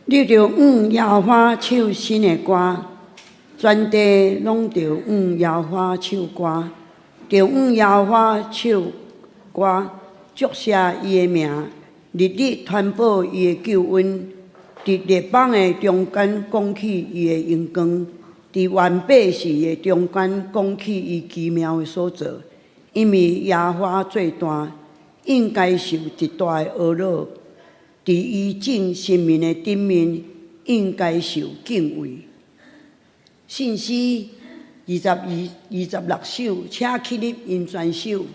你著向耶和華唱新的歌，全地攏著向耶和華唱歌，著向耶和華唱歌，祝謝伊的名，日日傳報伊的救恩，佇列邦的中間講起伊的榮光，佇萬百姓的中間講起伊奇妙的所做。因為耶和華做大，應該受極大的呵咾。佇伊眾臣民的頂面，應該受敬畏。信詩22、26首，請起立吟全首。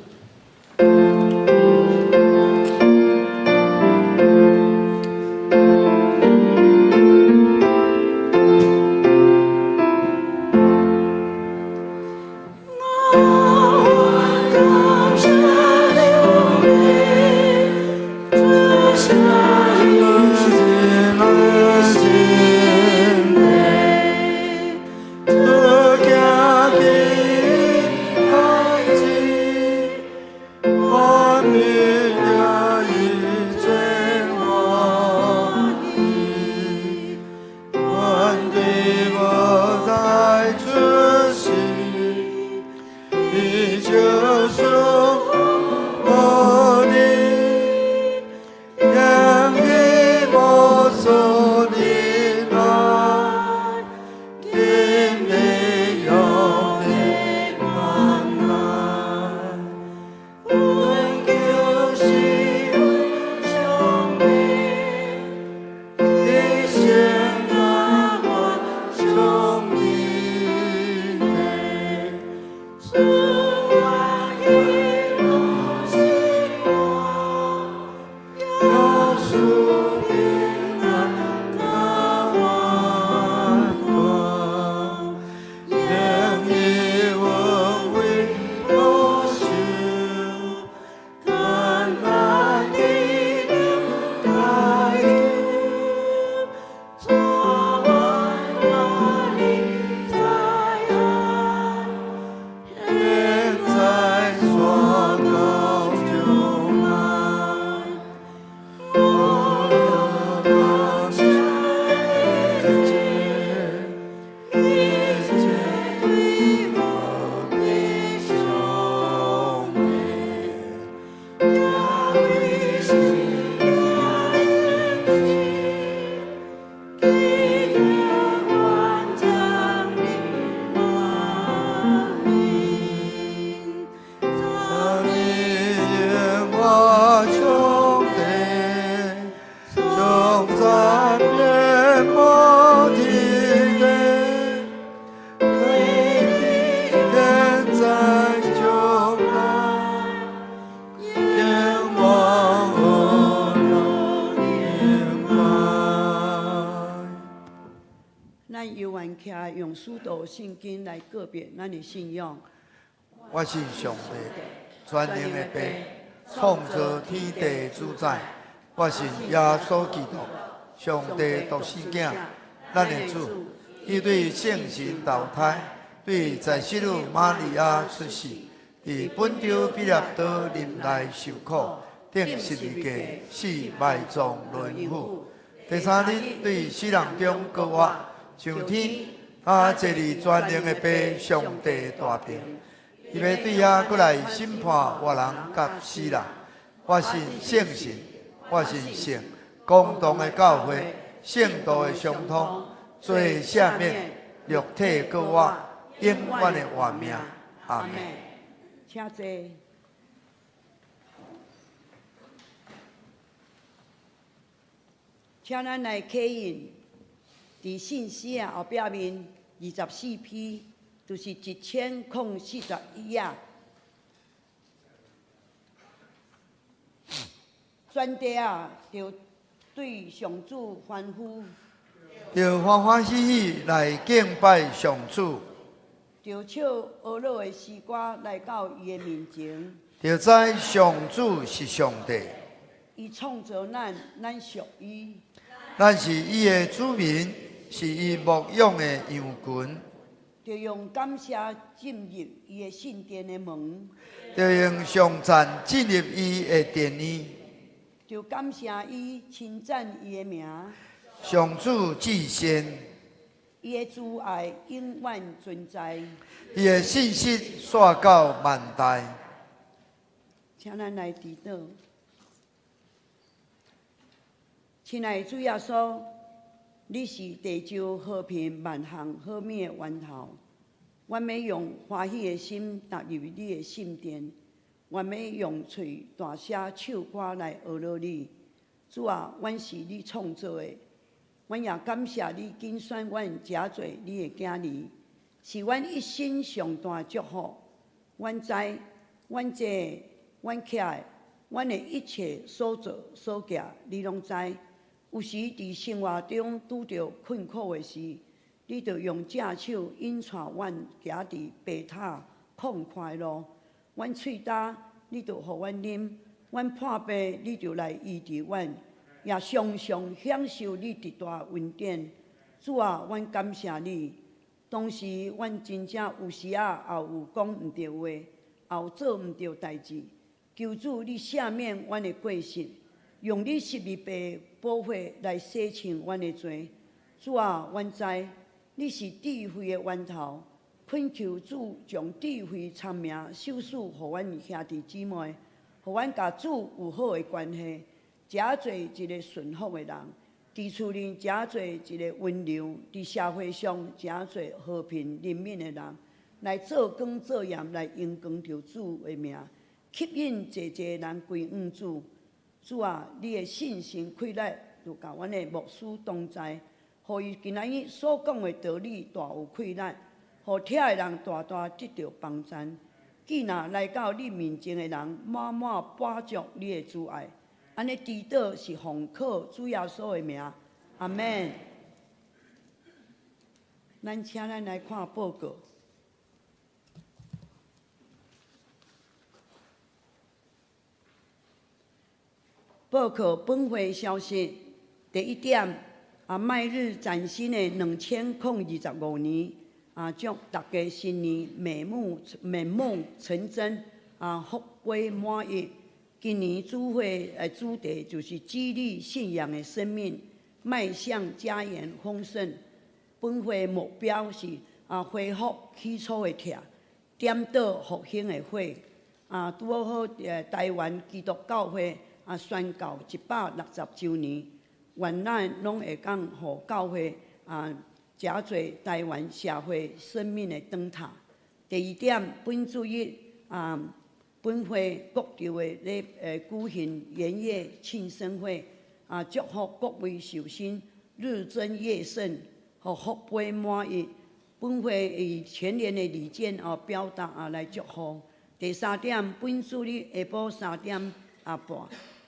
咱猶原徛用使徒信經來告別咱的信仰。我信上帝，全能的父，創造天地主宰。我信耶穌基督，上帝獨生囝，咱的主。伊對聖神投胎，對在聖女瑪利亞出世，佇本丟彼拉多忍耐受苦，釘十字架，死埋葬淪腐。第三日對死人中復活，上天，他坐佇全能的父上帝大爿。伊欲對遐閣來審判活人佮死人。我信聖神，我信聖公同的教會，聖徒的相通，罪赦免，肉體復活，永遠的活命。阿們。請坐。請咱來刻印，佇信詩仔後壁面24篇，就是1041頁。全地啊，著對上主歡呼，著歡歡喜喜來敬拜上主，著唱呵咾的詩歌來到伊的面前，著知上主是上帝。伊創造咱，咱屬伊。咱是伊的子民，是伊牧養的羊群。著用感謝進入伊的聖殿的門。著用頌讚進入伊的殿院。著感謝伊，稱讚伊的名。上主至善，伊的慈愛永遠存在。伊的信實紲到萬代。請咱來祈禱。親愛的主耶穌，你是地球和平萬項好物的源頭。阮欲用歡喜的心踏入你的聖殿，阮欲用喙大聲唱歌來呵咾你。主啊，阮是你創造的，阮也感謝你揀選阮成做你的囝兒，是阮一生上大祝福。阮知，阮坐，阮徛的，阮的一切所做所行，你攏知。有時佇生活中拄著困苦的時，你就用正手引帶阮行佇平坦曠寬的路。阮喙焦，你就予阮啉；阮破病，你就來醫治阮，也常常享受你極大恩典。主啊，阮感謝你。當時阮真正有時仔也有講毋對話，也有做毋對代誌。求主你赦免阮的過失，用你十字架寶血來洗清阮的罪。主啊，阮知你是智慧的源頭，懇求主將智慧、聰明、賞賜予阮兄弟姊妹，予阮佮主有好的關係，成做一个順服的人。佇厝裡成做一个溫柔，佇社會上成做和平憐憫的人，來做光做鹽，來榮光著主的名，吸引濟濟人歸向主。主啊，你的信心氣力，就佮阮的牧師同在，予伊今仔日所講的道理大有氣力，予聽的人大大得著幫贊。既若來到你面前的人，滿滿飽足你的慈愛。按呢祈禱是奉靠主耶穌的名，阿們。咱請咱來看報告。報告本會消息，第一點，啊，邁入嶄新的2025年，啊，祝大家新年美夢美夢成真，啊，福杯滿溢。今年主會的主題就是激勵信仰的生命，邁向家園豐盛。本會目標是啊，恢復起初的疼，點著復興的火。啊，拄好台灣基督教會啊宣告160週年，願咱攏會當予教會啊，成做台灣社會生命的燈塔。第二點，本主日啊，本會各州的咧舉行元月慶生會，啊，祝福各位壽星日增月盛，予福杯滿溢。本會以全年的禮券啊表達啊來祝福。第三點，本主日下晡3點半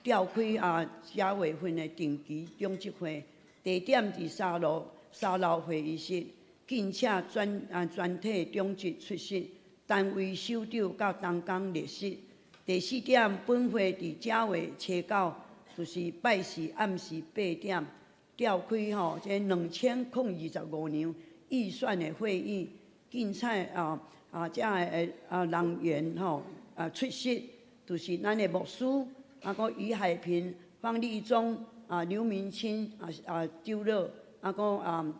召開啊正月份的定期長執會，地點佇三樓會議室，敬請全體長執出席，單位首長佮同工列席。第四點，本會佇正月初九，就是拜四暗時8點，召開吼這2025年預算的會議，敬請這个人員吼出席，就是咱的牧師，啊，閣余海平、方立忠、劉明清、周樂，啊，閣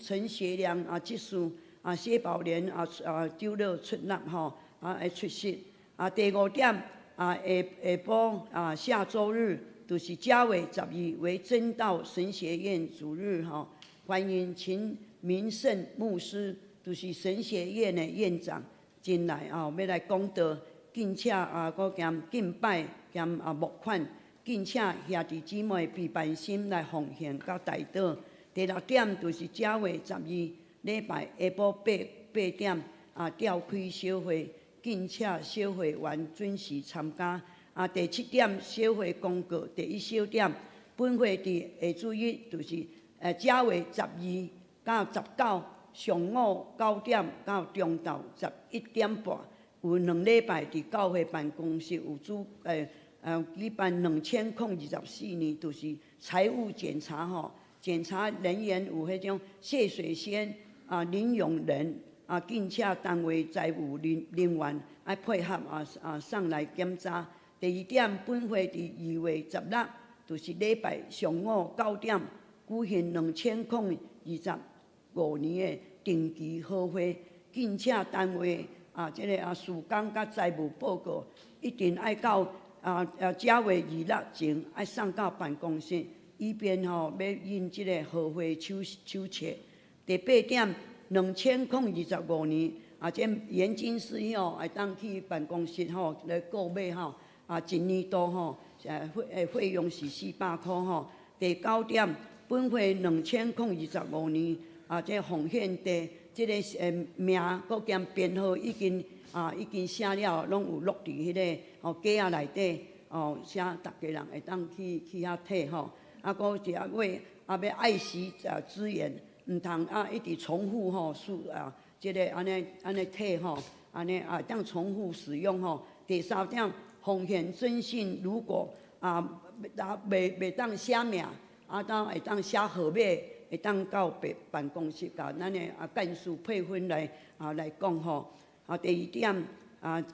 陳學良執事、謝寶蓮長老出納吼會出席。第五點下下晡下週日就是正月12為真道神學院主日吼，歡迎秦明勝牧師，就是神學院的院長進來哦，欲來講道，敬請閣兼敬拜兼募款，敬請兄弟姊妹備辦心來奉獻佮代禱。第六點就是正月12禮拜下晡8點召開小會，敬請小會員準時參加。第七點小會公告，第一小點，本會佇下主日就是正月12到19上午9點到中晝11點半，有2禮拜佇教會辦公室有主舉辦2024年就是財務檢查吼，檢查人員有彼種謝水仙林永仁敬請單位財務人員愛配合上來檢查。第二點，本會佇2月16，就是禮拜上午9點舉舉行2025年的定期好會，敬請單位啊，這个啊，事工佮財務報告一定愛到正月26前愛送到辦公室，以便吼欲印這个好會手冊。第八點，2025年啊，這研經師吼會當去辦公室吼來購買吼，一年度吼，費用是400箍吼。第九點，本會2025年啊，這奉獻地這个名閣兼編號已經寫了，攏有落佇彼个架仔內底，寫逐家人會當去遐提吼。閣一個月欲愛惜資源，毋通一直重複吼，使這个按呢提吼，按呢當重複使用吼。第三點，奉獻徵信，如果袂當寫名，當會當寫號碼，會當到辦公室共咱的幹事配分來講吼。第二點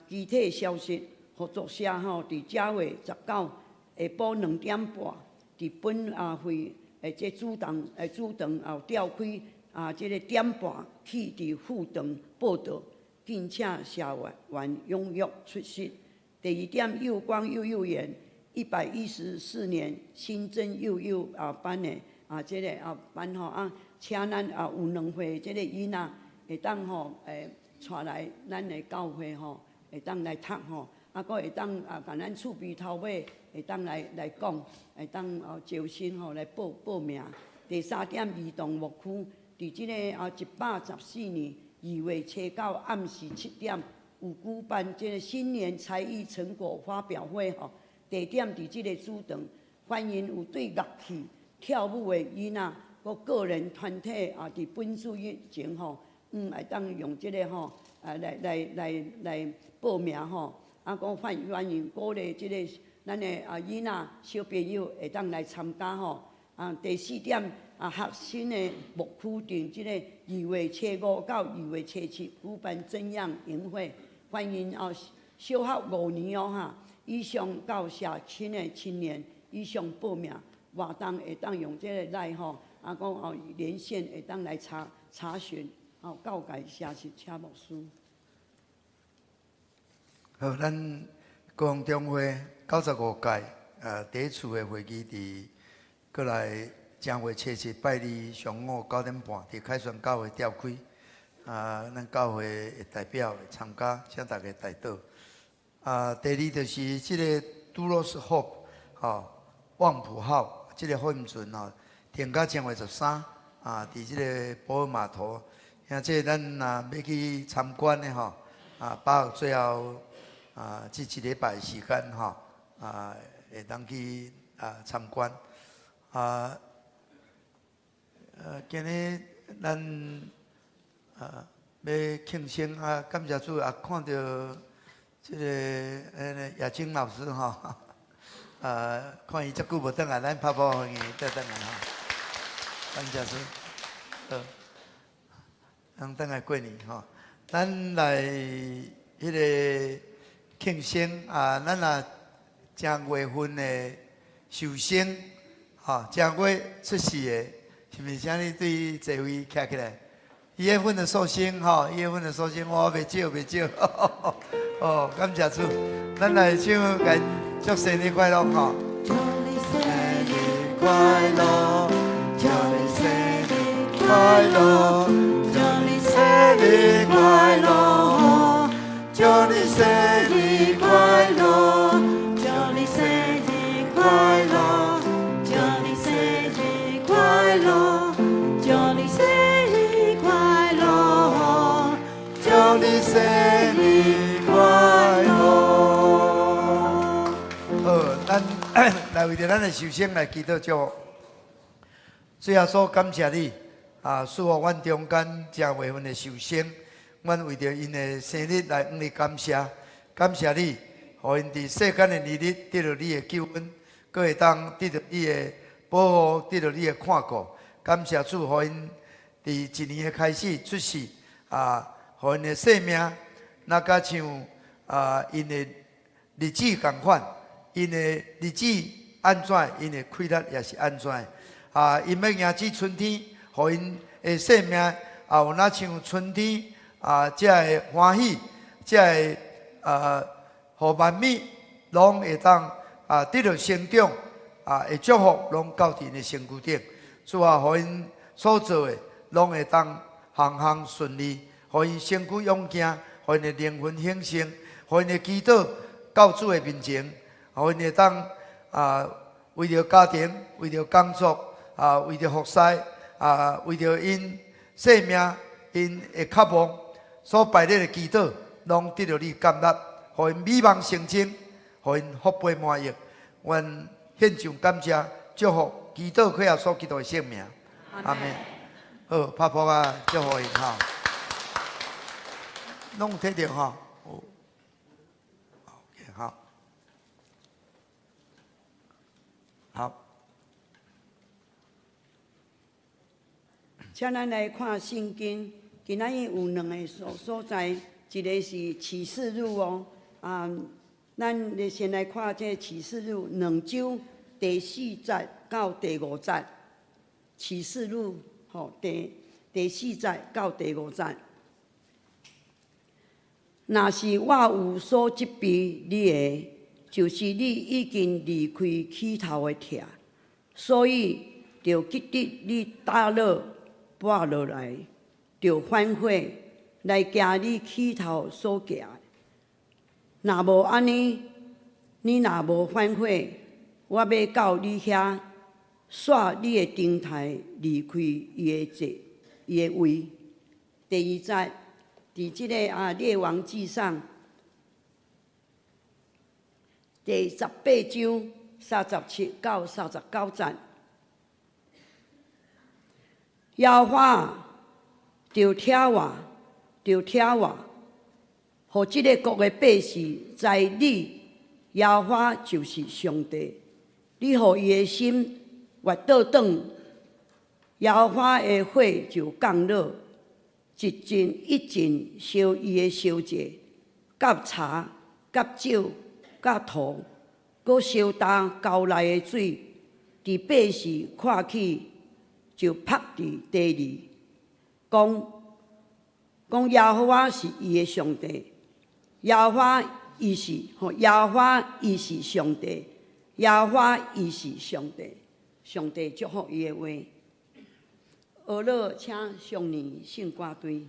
具體消息，合作社吼，佇正月19下晡2點半，佇本會這主堂召開這个點半去佇副堂報到，敬請社員踴躍出席。第二點，幼光幼幼園114年新增幼幼班的這个班吼，請咱有2歲這个囡仔會當吼帶來咱的教會吼，會當來讀吼，閣會當共咱厝邊頭尾會當來講，會當招新吼來報名。第三點，兒童牧區佇這个114年2月初9暗時7點有舉辦這个新年才藝成果發表會吼，地點佇這个主堂，歡迎有對樂器、跳舞的囡仔，閣個人團體佇本主日前吼，會當用這个吼來報名吼，閣歡迎鼓勵這个咱的囡仔小朋友會當來參加吼。第四點學生的牧區佇這個2月初5到2月初7舉辦增樣營會，歡迎小學五年哦哈以上到社青的青年以上報名，活動會當用這个 LINE 吼，講連線會當來查詢，告解寫是請牧師。好，咱高雄中會95屆第一次的會議佇閣來正月初七拜二上午9點半，佇凱旋教會召開。咱教會的代表會參加，請大家帶到。第二就是這个 Doulos Hope，吼，望普號，這个福音船吼，停到正月13，佇這个寶爾碼頭，兄弟咱若欲去參觀的吼，把握最後這一禮拜時間吼，會當去參觀。今日咱欲慶生啊，感謝主啊，看著這个亞青老師吼，看伊遮久無轉來，咱拍鼓歡迎伊轉來吼，感謝主，好，咱轉來過年吼，咱來彼个慶生啊，咱若正月份的壽星，吼，正月出世的，是毋是？請你對座位徛起來。一月份的壽星，吼，一月份的壽星，我袂少袂少，哦，感謝主，咱來唱，共祝生日快樂，吼。祝你生日快樂，祝你生日快樂，祝你生日快樂，祝你生日快樂，祝你生日快樂，祝你生日快樂，祝你生日快樂，祝你生日快樂。好，咱來為著咱的壽星來祈禱祝福。主耶穌，感謝你啊，賜予阮中間正月份的壽星，阮為著𪜶的生日來向你感謝，感謝你，予𪜶佇世間的年日得著你的救恩，閣會當得著你的保護，得著你的看顧。感謝主，予𪜶佇一年的開始出世啊，予𪜶的生命，若佮像𪜶的日子仝款，𪜶的日子按怎，𪜶的氣力也是按怎。啊，𪜶欲迎接春天，予𪜶的生命也有若像春天啊，遮的歡喜，遮的啊，予萬物攏會當啊得著成長啊，的祝福攏到𪜶的身軀頂。主啊，予𪜶所做的攏會當項項順利，予𪜶身軀勇健，予𪜶的靈魂興盛，予𪜶的祈禱到主的面前，予𪜶會當啊為著家庭、為著工作啊、為著服侍啊、為著𪜶生命、𪜶的渴望所擺列的祈禱，攏得著你接納，予𪜶美夢成真，予𪜶福杯滿溢。阮獻上感謝、祝福、祈禱，靠耶穌基督的聖名。阿們。好，拍噗仔，祝福𪜶吼，攏有提著吼。好，OK，好，好。請咱來看聖經，今仔日有兩个所在，一个是啟示錄哦，啊，咱來先來看這啟示錄兩章第四節到第五節。啟示錄吼，第四節到第五節。若是我有所責備你的，就是你已經離開起頭的疼，所以著記得你跌落跋落來，著反悔來行你起頭所行的。若無按呢，你若無反悔，我欲到你遐，徙你的燈台離開伊的座，伊的位。第二節，佇這个啊列王紀上第18章37到39節，耶和華著疼我，著疼我，予這个國的百姓知你耶和華就是上帝。你予伊的心越倒轉，耶和華的火就降落，一陣一陣燒伊的燒祭，佮柴、佮酒、佮塗，閣燒焦溝內的水，佇百姓看去，就伏佇地裡，講講耶和華是伊的上帝，耶和華伊是吼，耶和華伊是上帝，耶和華伊是上帝，上帝祝福伊的話。學樂，請上年聖歌隊。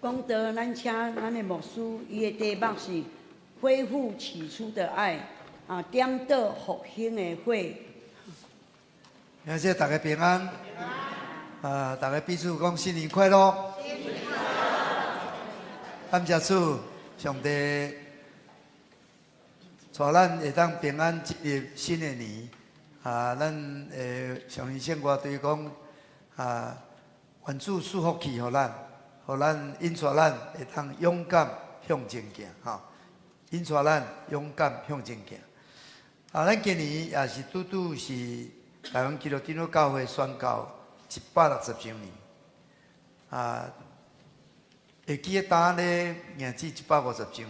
講道，咱請咱的牧師，伊的題目是恢復起初的愛，啊，點著復興的火。感謝大家平安。啊，大家彼此講新年快樂。感謝主，上帝帶咱會當平安進入新的年。啊，咱上年聖歌對講啊，願主賜福氣予咱，予咱引帶咱會當勇敢向前行，吼，引帶咱勇敢向前行。啊，咱今年也是拄拄是台灣基督長老教會宣教160週年。啊，會記得當咧迎接150週年，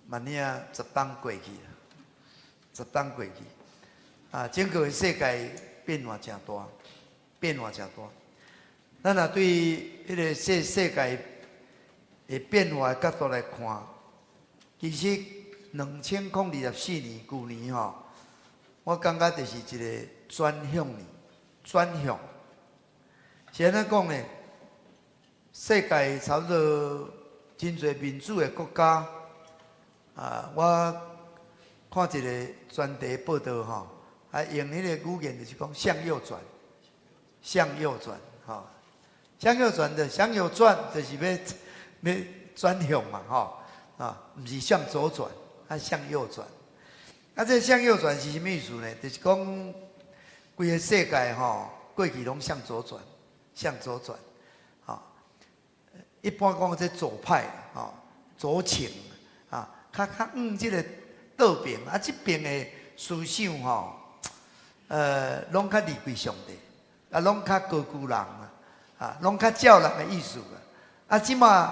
嘛爾10冬過去啦，10冬過去。啊，整個世界變化誠大，變化誠大。咱若對彼个世界的變化的角度來看，其實2024年舊年吼，我感覺就是一個轉向年，轉向。是按怎講呢？世界差不多真濟民主的國家，啊，我看一個專題報道吼，啊，用彼个語言就是講向右轉，向右轉，吼，向右轉的向右轉，就是欲轉向嘛，吼，啊，毋是向左轉，啊，向右轉。啊，這向右轉是啥物意思呢？就是講規个世界吼，過去攏向左轉，向左轉，吼。一般講這左派，吼，左傾，啊，較向這个倒爿，啊，這爿的思想吼，攏較離開上帝，啊，攏較高估人啊，啊，攏較照人的意思啊。啊，這馬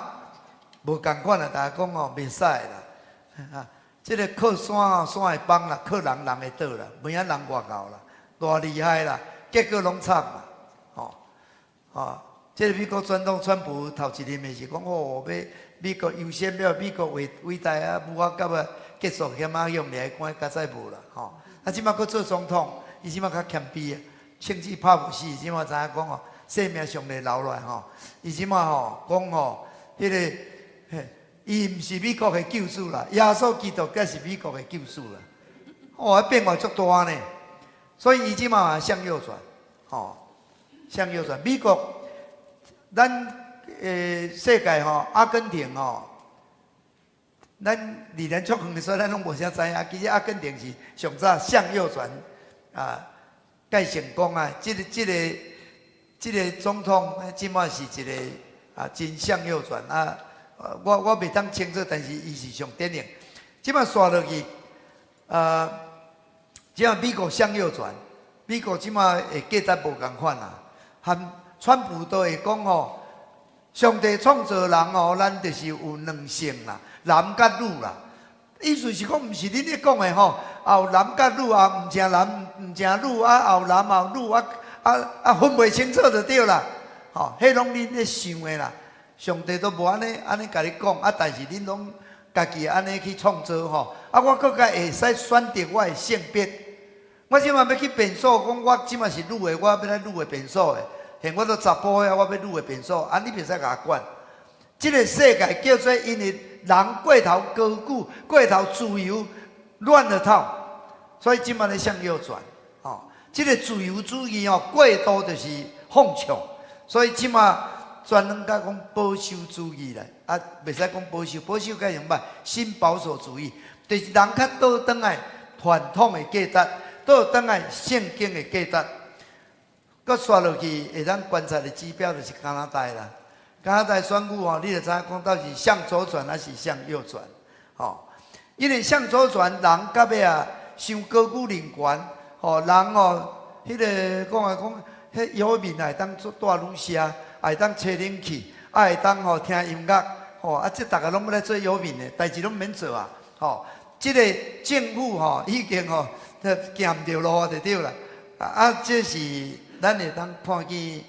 無仝款啦，大家講哦，袂使啦，啊，這个靠山哦，山會崩啦；靠人，人會倒啦。無影人偌𠢕啦，偌厲害啦，結果攏慘啦，吼，哦，這个美國總統川普頭一任的是講哦，欲美國優先，欲美國偉偉大啊，無法到尾結束險仔用掠關，較早無啦，吼。啊，這馬閣做總統，伊這馬較謙卑啊，銃子拍無死，這馬知影講哦，性命上帝留落來吼。伊這馬吼講吼，彼个，伊毋是美國的救主啦，耶穌基督才是美國的救主啦。哦，變化足大呢，所以伊這馬向右轉，吼，向右轉。美國，咱世界吼，阿根廷吼，咱離咱足遠的，所以咱攏無啥知影。其實阿根廷是上早向右轉啊，蓋成功啊！這個總統，這馬是一個啊，真向右轉啊！我袂當清楚，但是伊是上典型。這馬煞落去，啊，這馬美國向右轉，美國這馬的價值無仝款啊，含川普都會講吼，上帝創造人吼，咱就是有兩性啦，男佮女啦。意思是講，毋是恁咧講的吼，有男佮女啊，毋正男毋正女啊，有男有女啊啊啊，分袂清楚就對啦。吼，彼攏恁咧想的啦。上帝都無按呢按呢共你講啊，但是恁攏家己按呢去創造吼。啊，我閣較會使選擇我的性別。我這馬欲去便所，講我這馬是女的，我欲來女的便所的。現我都查埔的，我欲女的便所，啊，你袂使共我管。這个世界叫做因為人過頭高舉，過頭自由，亂了套，所以這馬咧向右轉。哦，這个自由主義哦，過度就是放縱，所以這馬專門甲講保守主義啦，啊，袂使講保守，保守改成乜？新保守主義，就是人較倒轉來傳統的價值，倒轉來聖經的價值。閣煞落去會當觀察的指標就是加拿大啦。加拿大選舉吼，你就知影講到底是向左轉還是向右轉，吼。因為向左轉，人到尾啊，傷高舉人權，吼，人吼，彼个講來講，彼遊民會當做帶女聲，會當吹冷氣，啊會當吼聽音樂，吼，啊這逐个攏欲來做遊民的，代誌攏免做啊，吼。這个政府吼已經吼行毋著路就對啦，啊，這是咱會當看見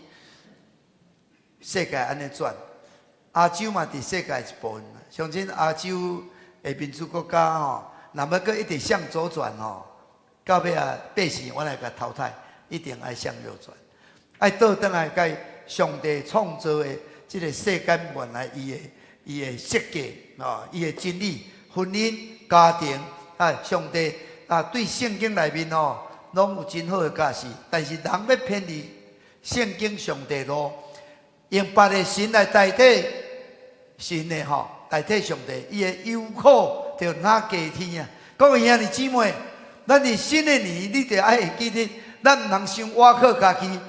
世界按呢轉，亞洲嘛佇世界一部分。相信亞洲的民主國家吼，若欲閣一直向左轉吼，到尾啊，百姓我來共淘汰，一定愛向右轉，愛倒轉來共上帝創造的這个世間原來伊的設計哦，伊的真理，婚姻、家庭啊，上帝啊，對聖經內面吼，攏有真好的教示。但是人欲偏離聖經上帝路，用別的神來代替神的吼，代替上帝，伊的憂苦就若加添啊！各位兄弟姊妹，咱佇新的年，你著愛會記得，咱毋通傷倚靠家己，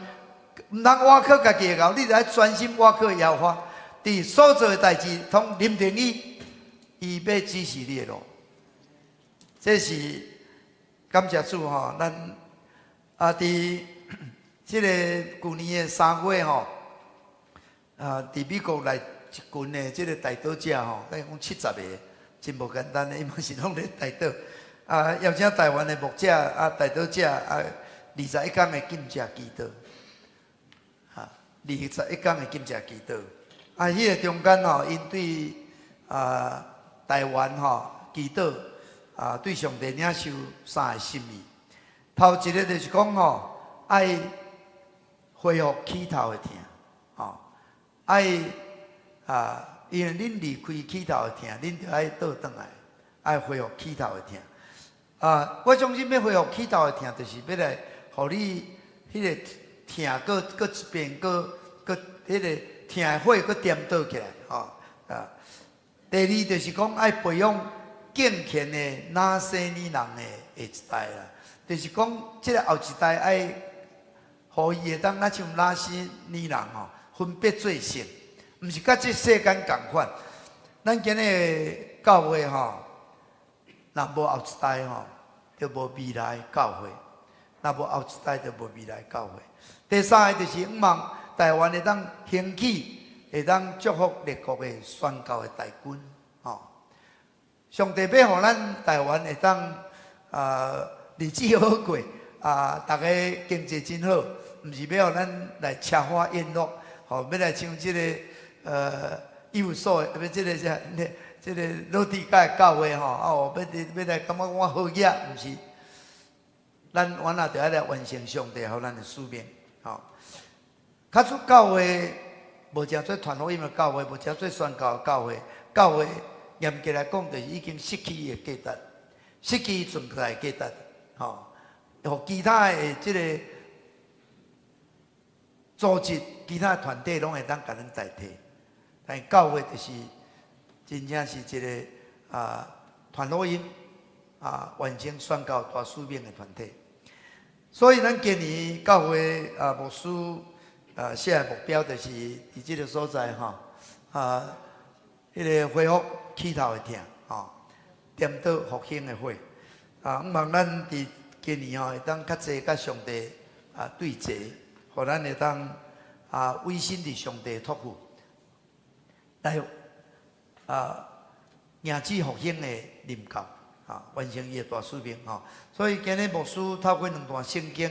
毋通倚靠家己的𠢕，你著愛專心倚靠耶和華。佇所做的代誌，通認定伊，伊欲指示你的路。這是感謝主吼，咱啊佇這个舊年的3月吼，啊佇美國來一群的這个代禱者吼，等於講70个，真無簡單的，伊嘛是攏咧代禱。啊，邀請台灣的牧者啊，代禱者啊，21工的禁食祈禱，哈，二十一工的禁食祈禱。啊，彼个中間吼，𪜶對啊台灣吼祈禱，啊對上帝領受三個心意。頭一个就是講吼，愛恢復起頭的疼，吼，愛啊，因為恁離開起頭的疼，恁著愛倒轉來，愛恢復起頭的疼。啊，我相信欲恢復起頭的疼，就是欲來予你彼个疼閣閣一遍，閣閣彼个疼的火閣點倒起來，吼啊。第二就是講愛培養敬虔的拿細耳人的下一代啦，就是講這个後一代愛，予伊會當若像拿細耳人吼，分別做聖，毋是佮這世間仝款。咱今日教會吼，若無後一代吼，就無未來教會；若無後一代，就無未來教會。第三个就是向望台灣會當興起，會當祝福列國的宣教的大軍，吼！上帝欲予咱台灣會當啊日子好過，啊，逐个經濟真好，毋是欲予咱來奢華宴樂，吼，欲來像這个以弗所的，欲這个啥，這个老底嘉的教會吼，哦，欲欲來感覺我好額，毋是。咱原來著愛來完成上帝予咱的使命，吼。較早教會無誠做傳福音的教會，無誠做宣教的教會，教會嚴格來講，就是已經失去伊的價值，失去伊存在的價值，吼。予其他的這个組織、其他的團體攏會當共咱代替，但是教會就是真正是一个啊傳福音啊完成宣教大使命的團體。所以咱今年教會啊牧師啊設的目標就是佇這个所在吼啊，彼个恢復起頭的疼吼，點著復興的火啊，向望咱佇今年吼會當較濟佮上帝啊對齊，予咱會當啊委身佇上帝託付，來啊迎接復興的臨到。啊，完成伊的大使命吼。所以今日牧師透過兩段聖經，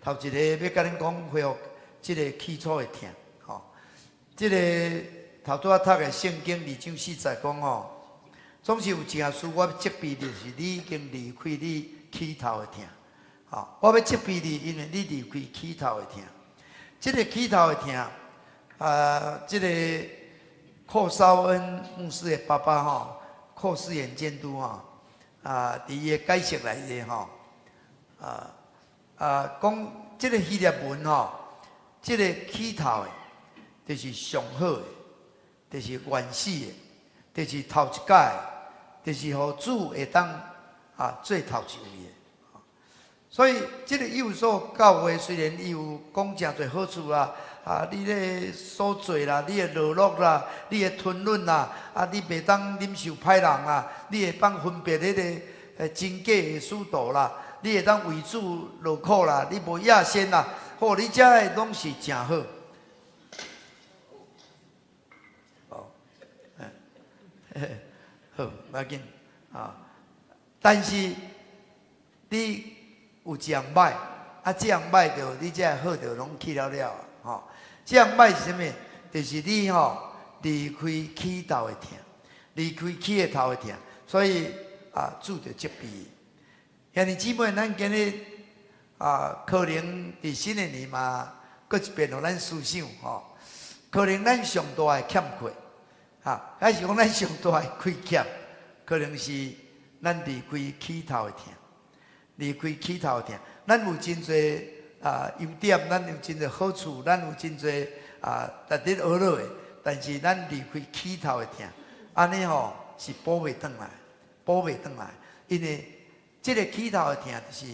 頭一個欲共恁講恢復這个起初的疼，吼。這个頭拄仔讀的聖經二章四節講吼，總是有一件事我欲責備你，就是你已經離開你起頭的疼。吼，我欲責備你，因為你離開起頭的疼。這个起頭的疼，啊，這个寇紹恩牧師的爸爸吼，寇世賢監督吼。啊，佇伊的解釋內底吼，啊啊，講這个希臘文吼，這个起頭的，就是上好的，就是原始的，就是頭一擺的，就是予主會當啊做頭一位的。所以，這个以弗所教會雖然伊有講誠濟好處啦，啊，你咧所做啦，你的勞碌啦，你的吞忍啦，啊，你袂當忍受歹人啦，你會當分別彼个真假的使徒啦，你會當為主勞苦啦，你無野心啦，好，你遮的攏是誠好。哦，好，無要緊啊。但是你有一項歹，啊，這項歹就你這好就攏去了了吼。這項歹是啥物？就是你吼離開起頭的疼，離開起的頭的疼，所以啊，主就責備。兄弟姊妹，咱今日啊，可能佇新的年嘛，閣一遍予咱思想吼。可能咱上大的欠缺，哈，還是講咱上大的虧欠，可能是咱離開起頭的疼，離開起頭的疼。咱有真濟啊優點，咱有真濟好處，咱有真濟啊值得學樂的，但是咱離開起頭的疼，按呢吼是補袂轉來，補袂轉來，因為這个起頭的疼就是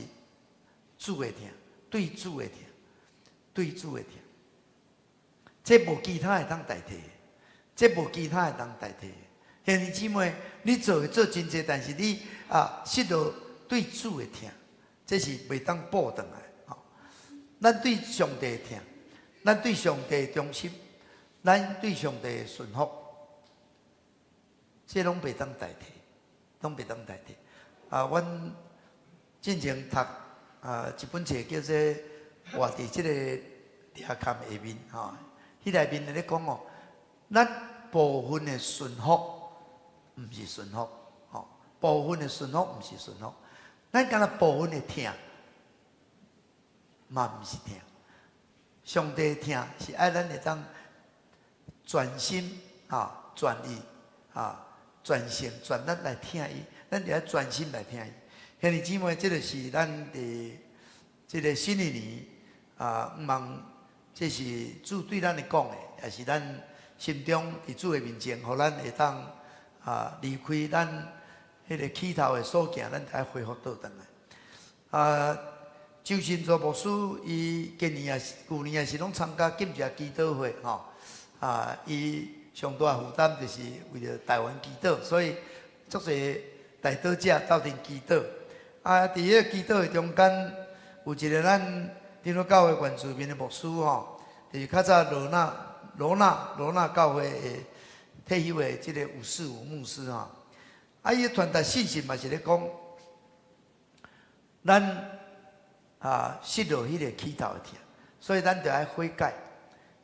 主的疼，對主的疼，對主的疼，這無其他會當代替，這無其他會當代替。兄弟姊妹，你做會做真濟，但是你啊失落對主的疼，這是袂當補轉來。吼，咱對上帝的疼，咱對上帝的忠心，咱對上帝的順服，這攏袂當代替，攏袂當代替。啊，阮進前讀啊一本冊叫做《活佇這个掠崁下面》吼，彼內面咧講哦，咱部分的順服，毋是順服，吼，部分的順服毋是順服，咱干焦部分的疼，嘛毋是疼。上帝的疼是愛咱會當全心啊、全意啊、全心全力來疼伊，咱就愛全心來疼伊。兄弟姊妹，這个是咱佇這个新的年啊，望這是主對咱來講的，也是咱心中佇主的面前，予咱會當啊離開咱彼个起頭的所行，咱愛恢復倒轉來。啊，周信座牧師，伊今年也是，舊年也是攏參加禁食祈禱會吼。啊，伊上大負擔就是為著台灣祈禱，所以足濟代禱者鬥陣祈禱。啊，佇彼个祈禱的中間，有一个咱長老教會原住民的牧師吼，就是較早羅納羅納羅納教會的退休的這个吳世武牧師吼。啊，伊傳達信息嘛是咧講，咱啊失落彼个起頭的疼，所以咱著愛悔改，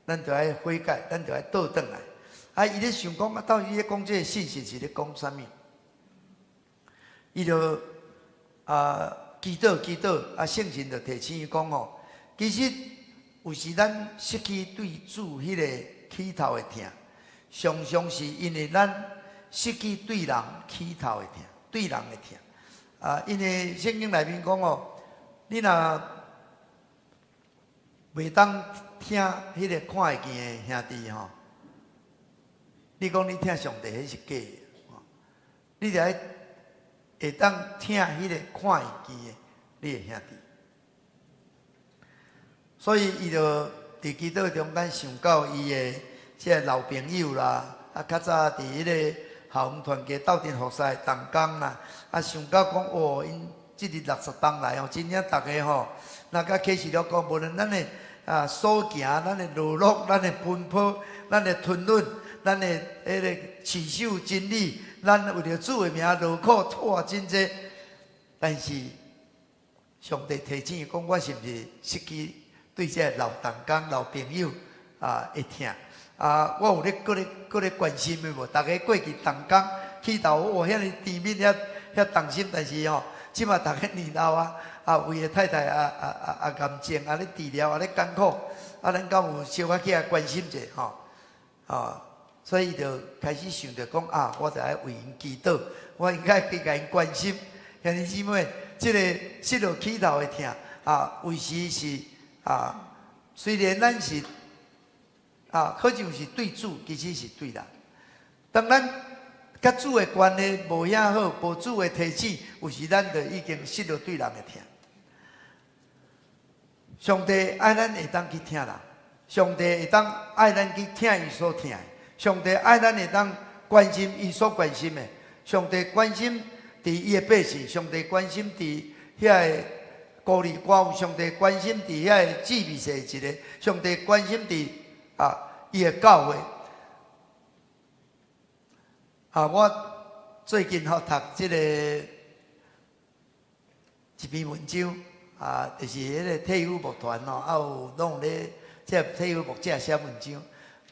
咱著愛悔改，咱著愛倒轉來。啊，伊咧想講啊，到底伊咧講這个信息是咧講啥物？伊就啊祈禱祈禱，啊聖神就提醒伊講吼，其實有時咱失去對主彼个起頭的疼，常常是因為咱失去對人起頭的疼，對人的疼。啊，因為聖經內面講哦，你若袂當疼彼个看會見的兄弟吼，你講你疼上帝，彼是假的。你著愛會當疼彼个看會見的你的兄弟。所以伊就佇祈禱中間想到伊的這个老朋友啦，啊，較早佇彼个校園團契鬥陣服侍的同工啦，啊，想到講哦，𪜶這日60冬來吼，真正逐个吼，若佮啟示錄講，無論咱的啊所行，咱的勞碌，咱的奔波，咱的吞忍，咱的彼个持守真理，咱為著主的名勞苦拖真濟，但是上帝提醒伊講，我是毋是失去對這个老同工、老朋友啊的疼？啊，我有咧閣咧閣咧關心的無？逐家過去同工起頭，哦，遐爾甜蜜，遐遐同心，但是吼，這馬逐家年老啊，啊，為的太太啊啊啊啊癌症啊咧治療啊咧艱苦，啊，咱敢有小可起來關心者吼？啊，所以伊就開始想著講啊，我著愛為𪜶祈禱，我應該去共𪜶關心。兄弟姊妹，這个失落起頭的疼啊，有時是啊，雖然咱是啊，好像是對主，其實是對人。當咱佮主的關係無遐好，無主的提醒，有時咱就已經失落對人的疼。上帝愛咱會當去疼人，上帝會當愛咱去疼伊所疼的，上帝愛咱會當關心伊所關心的，上帝關心佇伊的百姓，上帝關心佇遐个孤兒寡婦，上帝關心佇遐個姊妹世一个，上帝關心佇啊伊的教會。啊，我最近吼讀這个一篇文章，啊，就是彼个退休牧團吼，啊有攏有咧，這個退休牧者寫文章，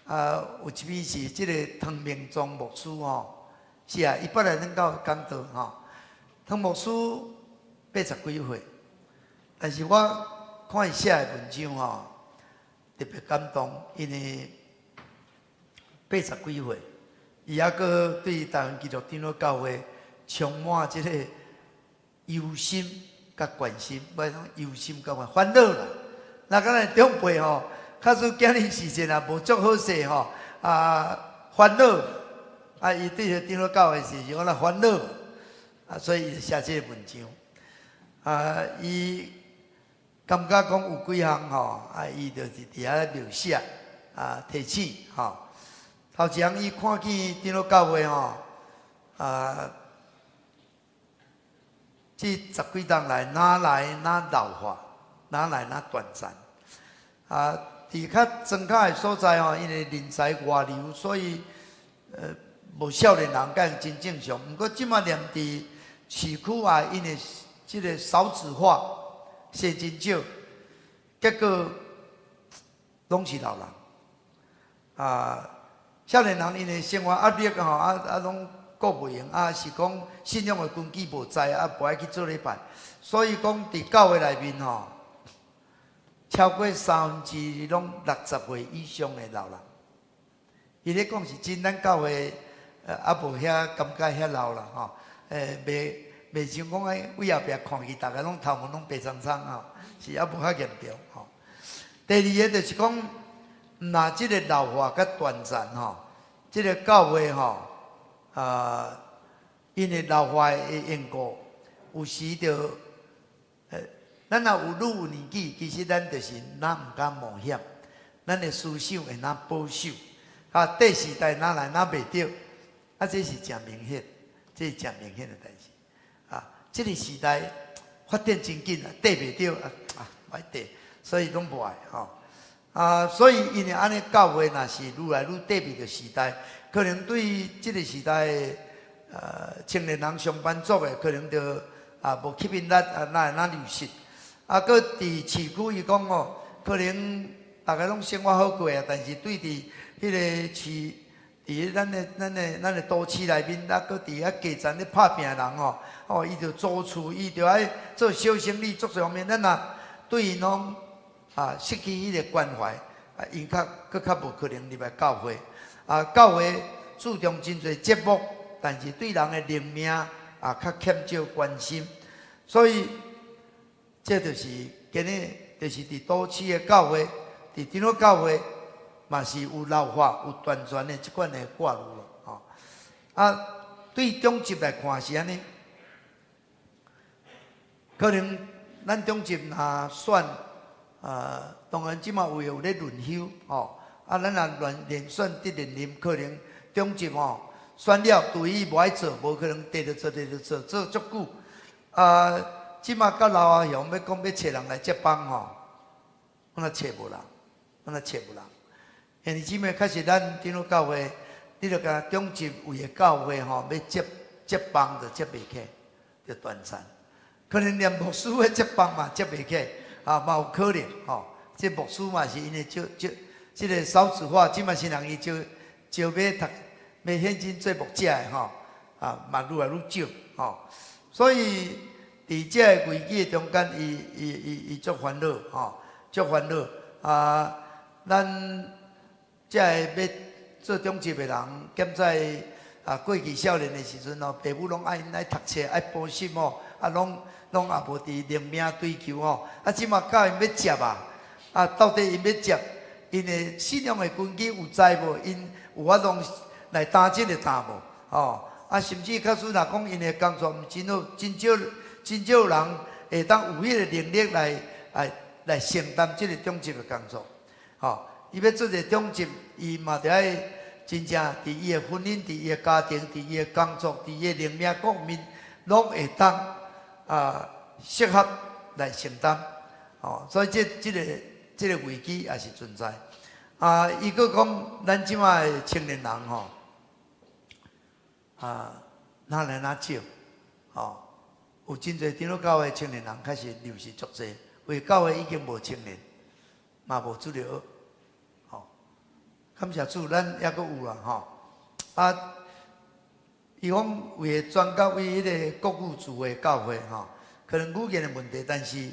啊，有一篇是這个湯明宗牧師吼，是啊，伊捌來咱教會講道吼，湯牧師80幾歲，但是我看伊寫的文章吼，特別感動，因為80幾歲，伊猶閣對台灣基督長老教會充滿這個憂心佮關心，無講憂心佮煩惱啦。那敢若長輩吼，假使囝兒時陣啊無足好勢吼，啊煩惱，啊伊對彼個長老教會時陣，我來煩惱，啊所以伊就寫這個文章。啊，伊感覺講有幾項吼，啊伊就是佇遐描寫啊提醒吼。頭一項伊看見長老教會吼，啊，這十幾冬來，哪來哪老化，哪來哪斷層。啊，佇較莊跤的所在吼，因為人才外流，所以無少年人敢真正常。毋過這馬連佇市區啊，因為這個少子化，生真少，結果攏是老人。啊，少年人𪜶的生活壓力吼，啊攏顧袂用，啊是講信仰的根基無在，啊無愛去做禮拜，所以講佇教會內面吼，超過三分之二攏60歲以上的老人。伊咧講是真，咱教會猶無遐感覺遐老啦吼，袂像講愛位後壁看去，逐家攏頭毛攏白蒼蒼吼，是猶無遐嚴重吼。第二个就是講，若這個老化佮斷層吼，這個教會吼，啊，因為老化的緣故，有時就，咱若有愈有年紀，其實咱就是若毋敢冒險，咱的思想會若保守，啊，對時代若來若袂著，啊，這是誠明顯，這是誠明顯的代誌。啊，這個時代發展真緊啊，綴袂著啊，啊，歹綴，所以攏無愛吼。啊，所以因為按呢教會若是愈來愈綴袂著時代，可能對這個時代的青年人上班族的，可能就啊無吸引力啊，哪會哪流失。啊，閣佇市區伊講哦，可能逐家攏生活好過啊，但是對佇彼個市，佇咱的都市內面，啊，閣佇遐基層咧拍拚的人吼，哦，伊就租厝，伊就愛做小生意，足濟方面，咱若對𪜶攏啊失去彼個關懷，啊，𪜶較閣較無可能入來教會。啊，教會注重真濟節目，但是對人的靈命啊較欠少關心，所以這就是今日就是佇都市的教會，佇長老教會嘛是有老化、有斷絕的這款的掛慮咯，吼。啊，對長執來看是按呢，可能咱長執若選，當然這馬有有咧輪休，吼。啊，咱若連選得連任，可能長執吼選了，對伊無愛做，無可能綴著做，綴著做，做足久。啊，這馬到老阿雄欲講欲揣人來接班吼，我若揣無人，我若揣無人。兄弟姊妹，確實咱長老教會，你著共長執為的教會吼，欲接班就接袂起，就斷層。可能連牧師欲接班嘛接袂起，啊，嘛有可能吼。這牧師嘛是因為招招。這個少子化，這馬是人伊招招欲讀，欲現今做牧者的吼，啊，嘛愈來愈少吼。所以佇這個危機的中間，伊足煩惱吼，足煩惱啊！咱這個欲做長執的人，現在啊過去少年的時陣吼，爸母攏愛𪜶愛讀冊、愛補習吼，啊，攏也無佇靈命追求吼。啊，這馬教𪜶欲接啊，啊，到底𪜶欲接？𪜶的信仰的根基有在無？𪜶有法度來擔這個擔無？吼！啊，甚至假使若講𪜶的工作毋真好，真少人會當有彼個能力來承擔這個長執的工作。吼！伊欲做一個長執，伊嘛著愛真正佇伊的婚姻、佇伊的家庭、佇伊的工作、佇伊的靈命各面，攏會當啊適合來承擔。吼！所以這個危機也是存在。啊，伊閣講，咱這馬的青年人吼，啊，哪來哪少，吼，有真濟長老教會青年人開始流失足濟，為教會已經無青年，嘛無主日學，吼。感謝主，咱猶閣有啦，吼。啊，伊講為專教為彼個國語族的教會，吼，可能語言的問題，但是也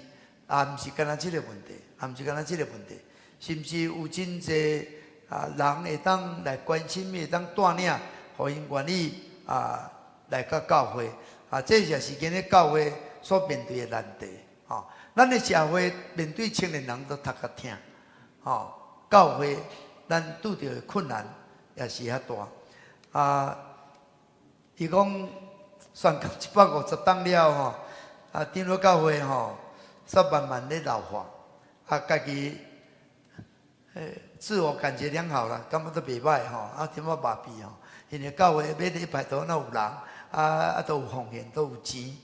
毋是干焦這個問題，也毋是干焦這個問題，是毋是有真濟啊，人會當來關心，會當帶領，予𪜶願意啊來到教會。啊，這也是今日教會所面對的難題。吼，咱的社會面對青年人都頭殼疼。吼，教會咱拄著的困難也是遐大。啊，伊講宣教150冬了吼，啊，長老教會吼，煞慢慢咧老化，啊，家己自我感覺良好啦，感覺都袂䆀吼，啊，淡薄麻痹吼，因為教會每禮拜都若有人，啊啊都有奉獻，都有錢，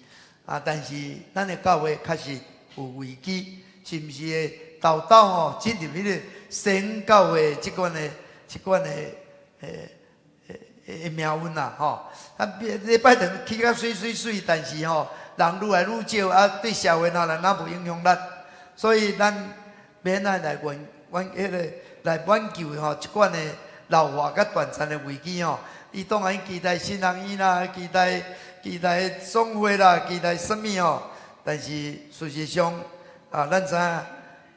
啊，但是咱的教會確實有危機，是毋是會沓沓吼進入彼個西方教會這款的命運啦吼？啊，禮拜堂起較媠媠媠，但是吼人愈來愈少，啊，對社會若來若無影響力，所以咱免愛來挽挽彼個來挽救吼，這款的老化佮斷層的危機吼。伊當然期待神學院啦，期待總會啦，期待啥物吼？但是事實上啊，咱知影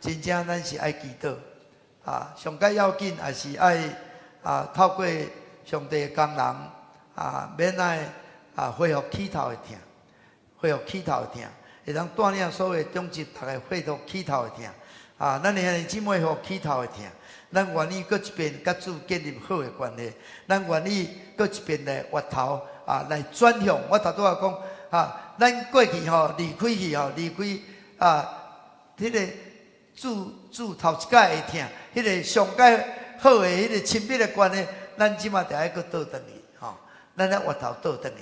真正咱是愛祈禱啊，上蓋要緊也是愛啊，透過上帝的工人啊，免愛啊恢復起頭的疼，恢復起頭的疼，會當帶領所有長執逐个恢復起頭的疼啊！咱的兄弟姊妹恢復起頭的疼，咱願意閣一遍佮主建立好的關係，咱願意閣一遍來回頭啊，來轉向。我頭拄仔講啊，咱過去吼離開去吼，離開啊，彼個主主頭一擺的疼，彼個上蓋好的彼個親密的關係，咱這馬著愛閣倒轉去吼，咱愛回頭倒轉去。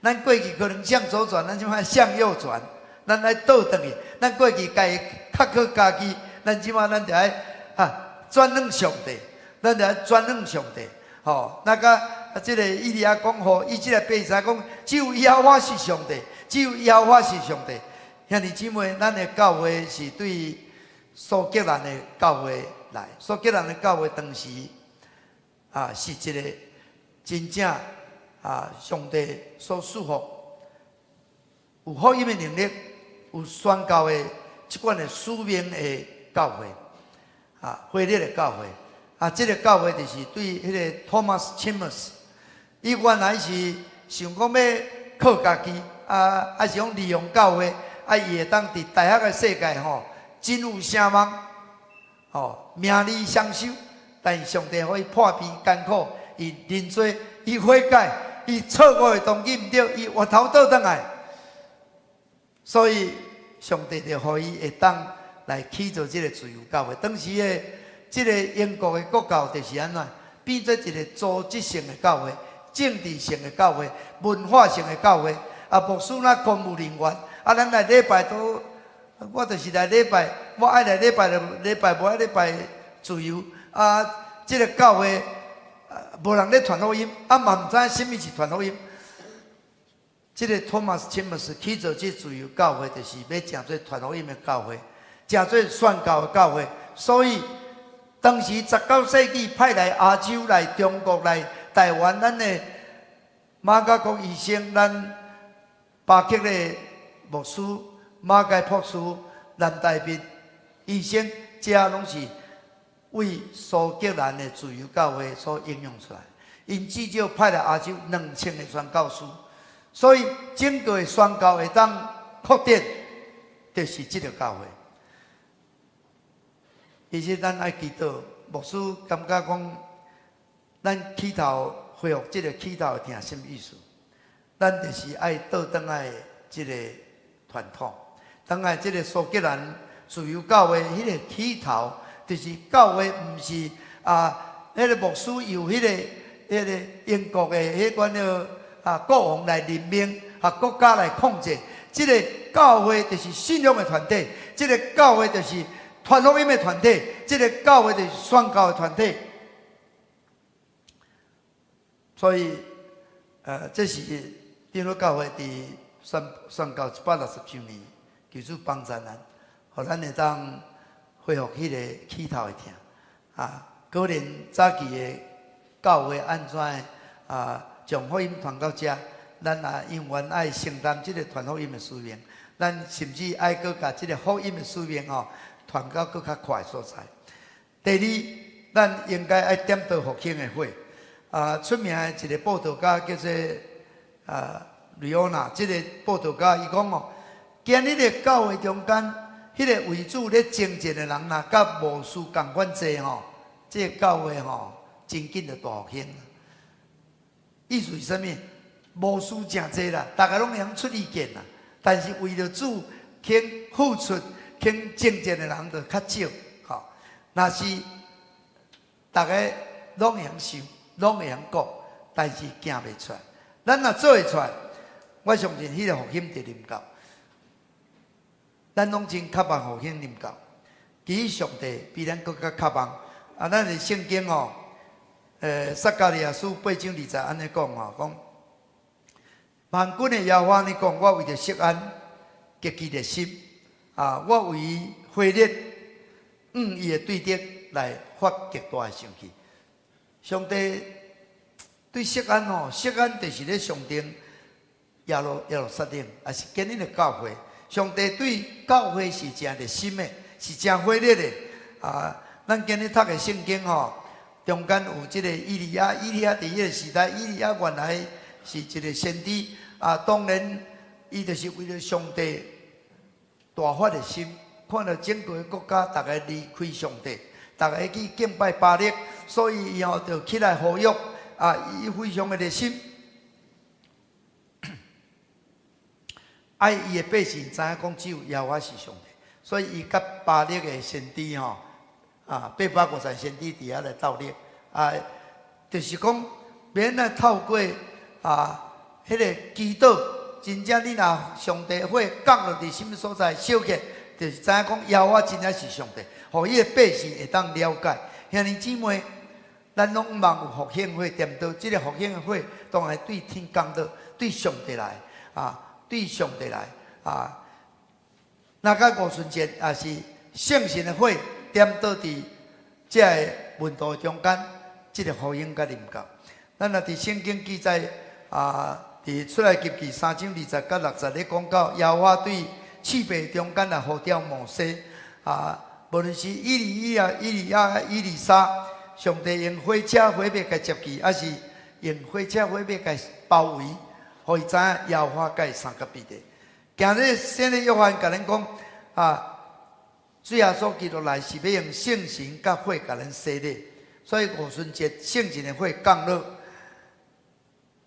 咱過去可能向左轉，咱這馬向右轉，咱愛倒轉去。咱過去家己較靠家己，咱這馬咱著愛啊轉向上帝，咱著愛轉向上帝。吼，那個啊，這個以利亞講予，以這個百姓講，只有耶和華是上帝，只有耶和華是上帝。兄弟姊妹，咱的教會是對蘇格蘭的教會來，蘇格蘭的教會當時啊是一個真正啊上帝所賜福，有福音的能力，有宣教的這款的使命的教會，啊，火熱的教會。啊，這個教會就是對彼個 Thomas Chalmers，伊原來是想講欲靠家己，啊，啊是講利用教會，啊，伊會當佇大學的世界吼，真有聲望，吼，名利雙收。但是上帝予伊破病艱苦，伊認罪，伊悔改，伊錯誤的動機毋對，伊回頭倒轉來，所以上帝就予伊會當來起造這個自由教會。當時的這個英國的國教就是按怎，變做一個組織性的教會、政治性的教會、文化性的教會。啊，牧師若公務人員，啊，咱來禮拜都，我就是來禮拜，我愛來禮拜就禮拜，無愛禮拜自由。啊，這個教會無人咧傳福音，啊嘛毋知影啥物是傳福音。這個 Thomas Chalmers 起造這自由教會，就是欲成做傳福音的教會，成做宣教的教會。所以當時19世紀派來亞洲、來中國、來台灣，咱的馬家國醫生，咱巴克的牧師、馬偕博士、藍大必醫生，這攏是為蘇格蘭的自由教會所應用出來。𪜶至少派來亞洲2000個宣教師，所以整個的宣教會當擴展，就是這個教會。其實咱愛祈禱，牧師感覺講，咱起頭恢復這個起頭的疼啥物意思？咱就是愛倒轉來這個傳統，轉來這個蘇格蘭自由教會彼個起頭，就是教會毋是啊，彼個牧師由彼個英國的彼款的啊國王來任命，啊國家來控制。這個教會就是信仰的團體，這個教會就是傳福音的團體，這個教會就是宣教的團體。所以，這是長老教會佇宣教160周年，求主幫助咱，予咱會當恢復彼個起頭的疼。啊，可能早期的教會按怎啊，將福音傳到遮，咱也永遠愛承擔這個傳福音的使命。咱甚至愛閣共這個福音的使命吼，傳到閣較闊的所在。第二，咱應該愛點著復興的火。啊，出名的一個佈道家叫做瑞奧娜，這個佈道家伊講哦，今日的教會中間，彼個為主咧征戰的人若佮牧師仝款濟吼，這個教會吼真緊就大復興。意思是啥物？牧師誠濟啦，逐家攏會曉出意見啦，但是為著主肯付出、肯征戰的人就較少。吼，若是逐家攏會曉想，攏會曉講，但是行袂出來。咱若做會出來，我相信彼個復興就臨到。咱攏真渴望復興臨到，其實上帝比咱閣較渴望。啊，咱的聖經吼，撒迦利亞書八章二節按呢講吼，講萬軍的耶和華按呢講，我為著錫安極其熱心，啊，我為火熱，向伊的對敵來發極大的生氣。上帝對錫安吼，錫安就是咧象徵耶路撒冷，也是今日的教會。上帝對教會是誠熱心的，是誠火熱的。啊，咱今日讀的聖經吼，中間有這個以利亞，以利亞佇彼個時代，以利亞原來是一個先知。啊，當然，伊就是為著上帝大發熱心，看著整個國家逐家離開上帝，逐家去敬拜巴力，所以伊吼就起來呼籲。啊，伊非常的熱心，愛伊的百姓知影講只有耶和華是上帝，所以伊佮巴力的先知吼，啊，850先知佇遐來鬥力，啊，就是講免來透過啊，彼個祈禱，真正你若上帝火降落佇啥物所在燒起，就是知影講耶和華真正是上帝，予伊的百姓會當了解。兄弟姊妹，咱攏望有復興火點著，這個復興的火當然對天降落，對上帝來啊，對上帝來啊。若到五旬節也是聖神的火點著佇這个門徒中間，這個復興才臨到。咱若佇聖經記載啊，佇出埃及記三章二節佮六節咧講到，耶和華對刺柏中間來呼召摩西啊，無論是以利亞、以利亞、以利沙，上帝用火車火馬共接去，抑是用火車火馬共包圍，予伊知影耶和華佮伊相佮比的。今日聖靈約翰共咱講啊，主耶穌基督來是欲用聖神佮火共咱洗禮，所以五旬節聖神的火降落，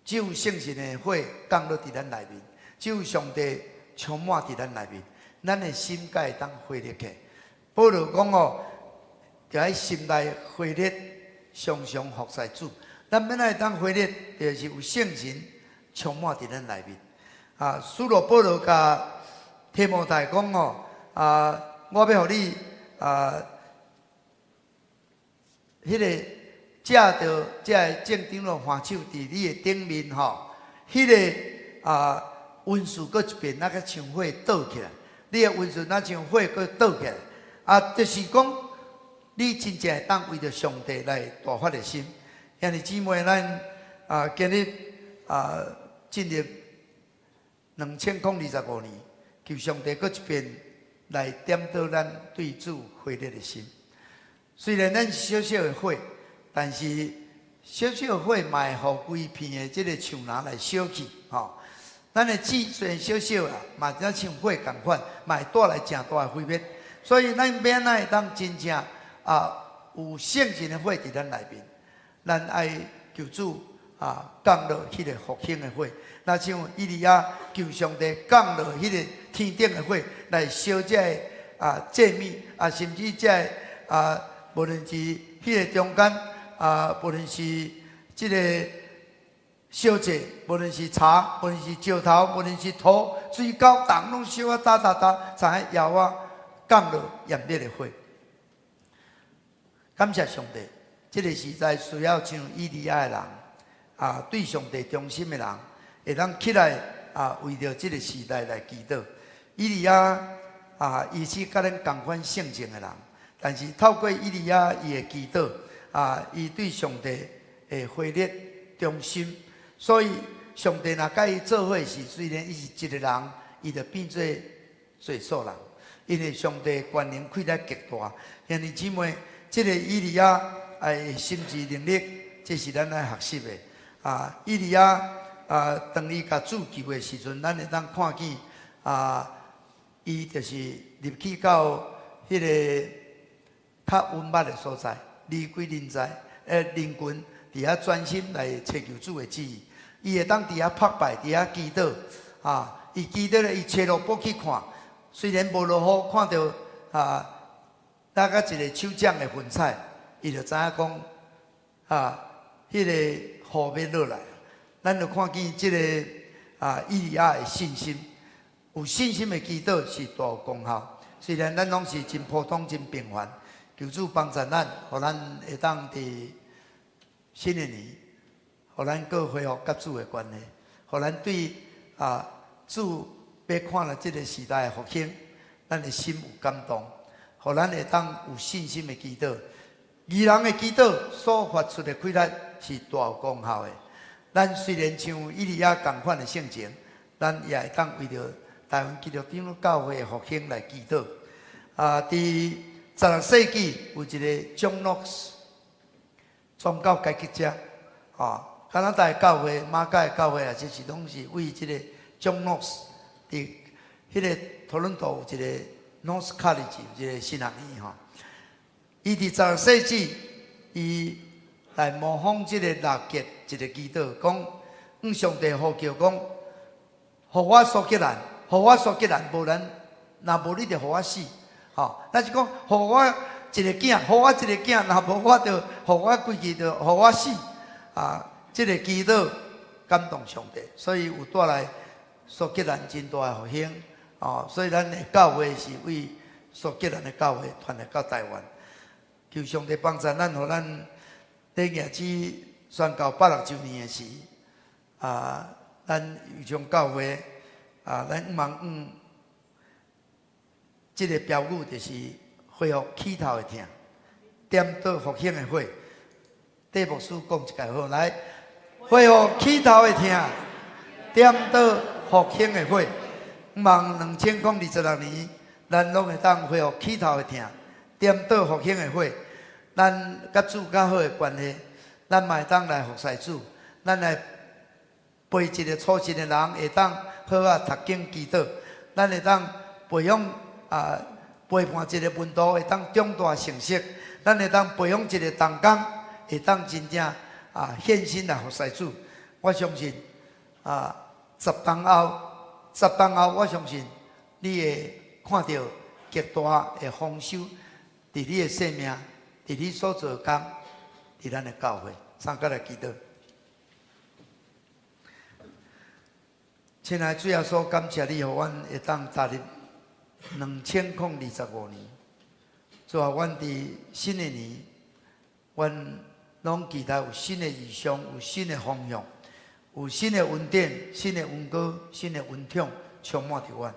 只有聖神的火降落佇咱內面，只有上帝充滿佇咱內面，咱的心才會當火熱起來。保羅講哦，著愛心內火熱，常常服侍主。咱欲按怎會當火熱，就是有聖神充滿佇咱內面。啊，使徒保羅共提摩太講哦，啊，我欲予你啊，彼個藉著這个眾長老按手佇你的頂面吼，彼個啊恩賜閣一遍，若閣像火倒起來，你的恩賜若像火閣倒起來，啊，就是講你真正會當為著上帝來大發熱心。兄弟姊妹，咱啊今日啊進入2025年，求上帝閣一遍來點著咱對主火熱的心。雖然咱是小小的火，但是小小的火嘛會予規片的這个樹林來燒去，吼。咱的志雖然小小啦，嘛若像火仝款，嘛會帶來誠大的毀滅。所以咱欲按怎會當真正啊有聖神的火佇咱內面，咱愛求主啊降落彼个復興的火，若像以利亞求上帝降落彼个天頂的火來燒這个啊祭物啊，甚至這个啊，無論是彼个中間啊，無論是這个燒祭，無論是柴，無論是石頭，無論是土、水溝，逐攏燒啊焦焦焦，知影耶和華降落炎熱的火。感謝上帝，這个時代需要像以利亞的人啊，對上帝忠心的人，會當起來啊，為著這个時代來祈禱。以利亞啊，伊是佮咱仝款性情的人，但是透過以利亞伊的祈禱啊，伊對上帝的火熱忠心，所以上帝若佮伊做伙時，雖然伊是一个人，伊就變做濟數人，因為上帝權能氣力極大。兄弟姊妹，這个以利亞的心智能力，這是咱愛學習的。啊，以利亞啊，當伊共主求的時陣，咱會當看見啊，伊就是入去到彼个較隱密的所在，離開人在，人群，佇遐專心來尋求主的旨意。伊會當佇遐拍拜，佇遐祈禱。啊，伊祈禱咧，伊揣路卜去看，雖然無落雨，看著啊，大概一个手掌的雲彩，伊就知影講啊，彼个雨欲落來。咱就看見這个啊，以利亞的信心，有信心的祈禱是大有功效。雖然咱攏是真普通、真平凡，求主幫助咱，予咱會當佇新的年，予咱閣恢復佮主的關係，予咱對啊主欲看了這个時代的復興，咱的心有感動，予咱會當有信心的祈禱。義人的祈禱所發出的氣力是大有功效的。咱雖然像以利亞仝款的性情，咱也會當為著台灣基督長老教會的復興來祈禱。啊，佇16世紀有一个 John Knox 宗教改革者，啊，加拿大教會、馬偕教會啊，這是攏是為這个 John Knox 佇彼个多倫多有一个 Knox College 有一个神學院吼。伊佇十六世紀，伊來模仿這個六結一个祈禱，講向上帝呼叫講，予我蘇格蘭，予我蘇格蘭，無咱若無你就予我死，吼，咱是講予我一个囝，予我一个囝，若無我就予我規氣就予我死，啊，這个祈禱感動上帝，所以有帶來蘇格蘭真大的復興，哦，所以咱的教會是為蘇格蘭的教會傳來到台灣，求上帝幫助咱，予咱禮敬主宣告160週年的時，啊，咱右將教會啊，咱向望向這个標語就是恢復起頭的疼，點著復興的火。戴牧師講一擺好，來，恢復起頭的疼，點著復興的火。望2026年，咱攏會當恢復起頭的疼，點著復興的火。咱佮主較好的關係，咱嘛會當來服侍主，咱來陪一个粗心的人，會當好好讀經祈禱，咱會當培養啊陪伴一个門徒，會當長大成熟，咱會當培養一个同工，會當真正啊獻身來服侍主。我相信啊，10冬後，10冬後，我相信你會看著極大的豐收，佇你的生命，佇你所做的工，佇咱的教會，三個來祈禱。親愛的主耶穌，感謝你，予阮會當踏入2025年。主啊，阮佇新的年，阮攏期待有新的異象，有新的方向，有新的恩典、新的恩膏、新的恩寵，充滿著阮。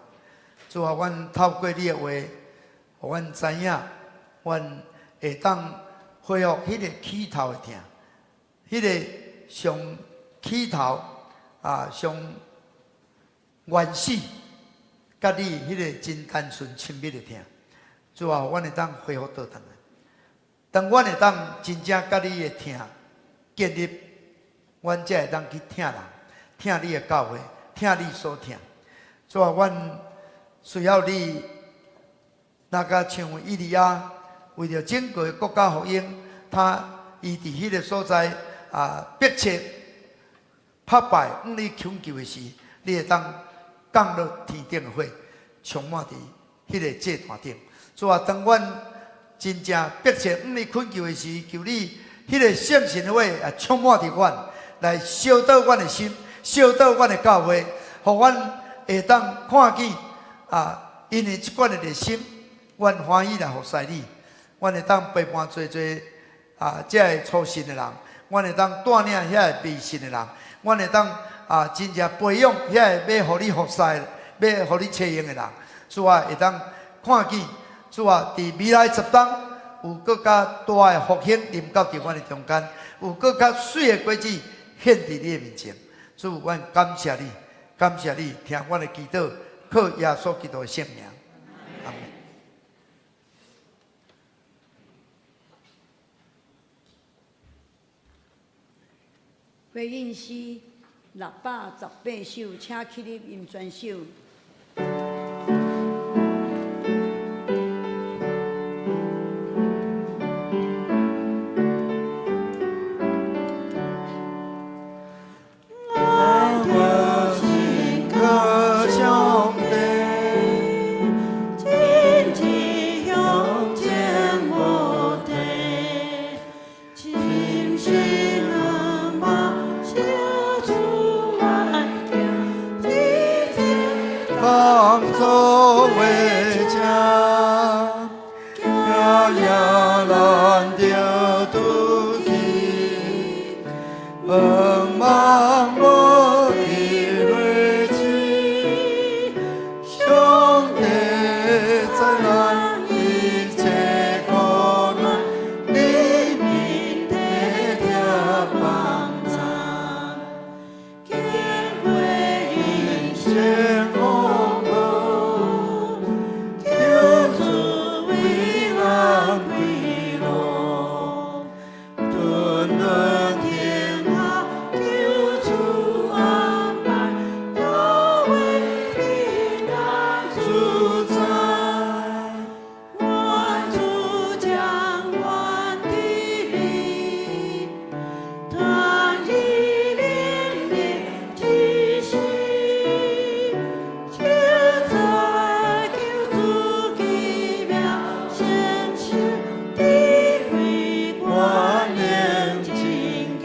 主啊，阮透過你的話，予阮知影，阮會當恢復彼个起頭的疼，彼个上起頭啊，上原始，佮你彼个真單純親密的疼。主啊，阮會當恢復倒轉來。當阮會當真正佮你的疼建立，阮才會當去疼人，疼你的教會，疼你所疼。主啊，阮需要你，若佮像以利亞，為著整個國家復興，他伊佇彼个所在啊，迫切拍敗，向你懇求的時，你會當降落天頂的火，充滿佇彼个祭壇頂。主啊，當阮真正迫切向你懇求的時，求你彼个聖神的火也充滿佇阮，來燒著阮的心，燒著阮的教會，予阮會當看見啊，因為這款的熱心，阮歡喜來服侍你，阮會當陪伴濟濟啊，這个粗心的人，阮會當帶領遐个迷信的人，阮會當啊，真正培養遐个欲予你服侍、欲予你冊用的人。主啊，會當看見主啊，佇未來10冬有閣較大的復興臨到佇阮的中間，有閣較媠的果子獻佇你的面前。主，阮感謝你，感謝你，聽阮的祈禱，靠耶穌基督的聖名。阿門。回應詩618首，請起立用全首。上帝，真正向前無退，深信兩目相出來行，一切當作為正，行也難得拄去，向望無伫落去，上帝知咱一切苦難，憐憫體貼幫贊，經過人生風雨，救主為咱開路，頓頓天下救主安排，都為平安主主宰。願主將阮的靈，團以靈力之心，就在救主奇妙成就智慧萬觀年念拯拯救，